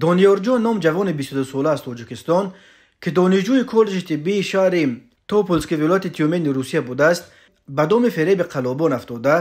Дониёрҷон ном ҷавони 22 сола аз Тоҷикистон, ки донишҷӯи коллеҷи тиббии шаҳри Тоболски вилояти Тюмени Русия будааст, ба доми фиреби қаллобон афтода,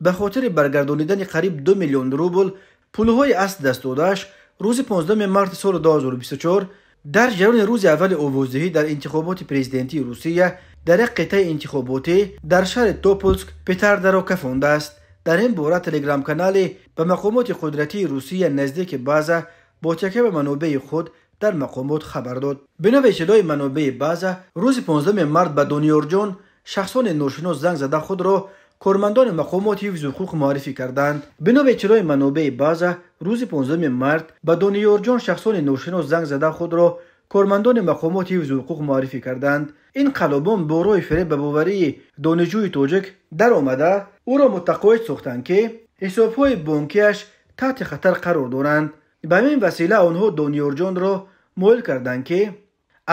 ба хотири баргардонидани қариб 2 миллион рубл пулҳои аз даст додааш рӯзи 15 марти соли 2024 дар ҷараёни рӯзи аввали овоздиҳӣ дар интихоботи президентии Русия дар як қитъаи интихоботӣ дар шаҳри Тоболск петардаро кафондааст. Дар ин бора телеграм-канали ба мақомоти қудратии Русия наздики База бо такя ба манобеи худ дар мақомот хабар дод. Бино ба иттилои манобеи База, рӯзи 15 март ба Дониёрҷон шахсони ношинос занг зада, худро кормандони мақомоти ҳифзи ҳуқуқ муаррифӣ карданд. Бино ба иттилои манобеи База, рӯзи 15 март ба Дониёрҷон шахсони ношинос занг зада, худро кормандони мақомоти ҳифзи ҳуқуқ муаррифӣ карданд. Ин қаллобон бо роҳи фиреб ба боварии донишҷӯи тоҷик даромада, ӯро мутақоид сохтанд, ки ҳисобҳои бонкиаш таҳти хатар қарор доранд. Ба ҳамин васила онҳо Дониёрҷонро моил карданд, ки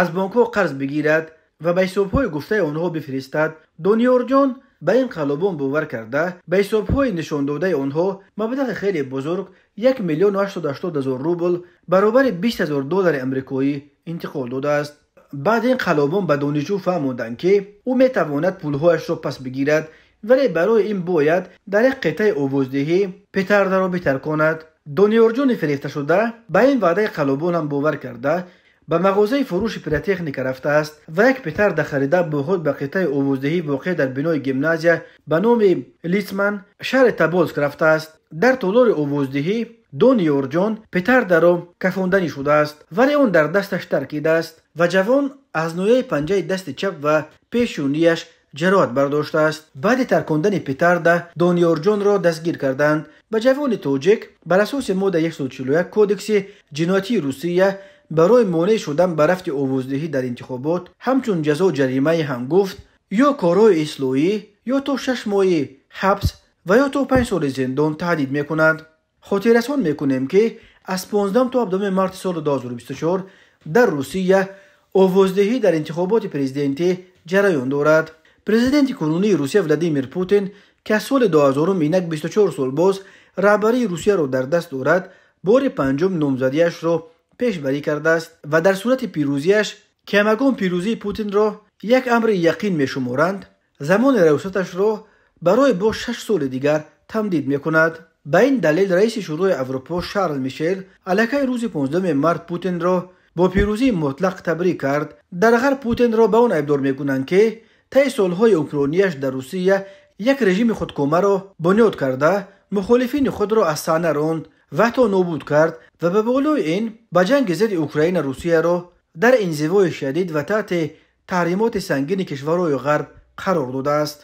аз бонкҳо қарз бигирад ва ба ҳисобҳои гуфтаи онҳо бифиристад. Дониёрҷон ба ин қаллобон бовар карда, ба ҳисобҳои нишондодаи онҳо маблағи хеле бузург, 1 миллиону 880 ҳазор рубл, баробари 20 ҳазор доллари амрикоӣ, интиқол додааст. Баъд ин қаллобон ба донишҷӯ фаҳмонданд, ки ӯ метавонад пулҳояшро пас бигирад, вале барои ин бояд дар як қитъаи овоздиҳӣ петардаро битарконад. Дониёрҷони фирефташуда ба ин ваъдаи қаллобон ҳам бовар карда, ба мағозаи фурӯши пиротехника рафтааст ва як петарда харида, бо худ ба қитъаи овоздиҳӣ, воқеъ дар бинои гимназия ба номи Лицман шаҳри Тоболск, рафтааст. Дар толори овоздиҳӣ Дониёрҷон петардаро кафонданӣ шудааст, вале он дар дасташ таркидааст ва ҷавон аз ноҳияи панҷаи дасти чап ва пешониаш ҷароҳат бардоштааст. Баъди таркондани петарда Дониёрҷонро дастгир карданд. Ба ҷавони тоҷик бар асоси модда 141 Кодекси ҷиноятии Русия барои монеъ шудан ба рафти овоздиҳӣ дар интихобот ҳамчун ҷазо ҷаримаи ҳангуфт ё корҳои ислоҳӣ ё то 6 моҳи ҳабс ва ё то 5 соли зиндон таҳдид мекунад. Хотиррасон мекунем, ки аз 15 то 17 марти соли 2024 дар Русия овоздиҳӣ дар интихоботи президентӣ ҷараён дорад. Президенти кунунии Русия Владимир Путин, ки аз соли 2000, инак 24 сол боз раҳбарии Русияро дар даст дорад, бори панҷум номзадиашро пешбарӣ кардааст ва дар сурати пирӯзиаш, ки ҳамагон пирӯзии Путинро як амри яқин мешуморанд, замони раёсаташро барои боз 6 соли дигар тамдид мекунад. Ба ин далел раиси Шӯрои Аврупо Шарл Мишел аллакай рӯзи 15 март Путинро бо пирӯзии мутлақ табрик кард. Дар ғарб Путинро ба он айбдор мекунанд, ки таи солҳои ҳукмронияш дар Русия як режими худкомаро бунёд карда, мухолифини худро аз саҳна ронд ва ҳатто нобуд кард ва ба болои ин ба ҷанги зидди Украина Русияро дар инзивои шадид ва таҳти таҳримоти сангини кишварҳои ғарб қарор додааст.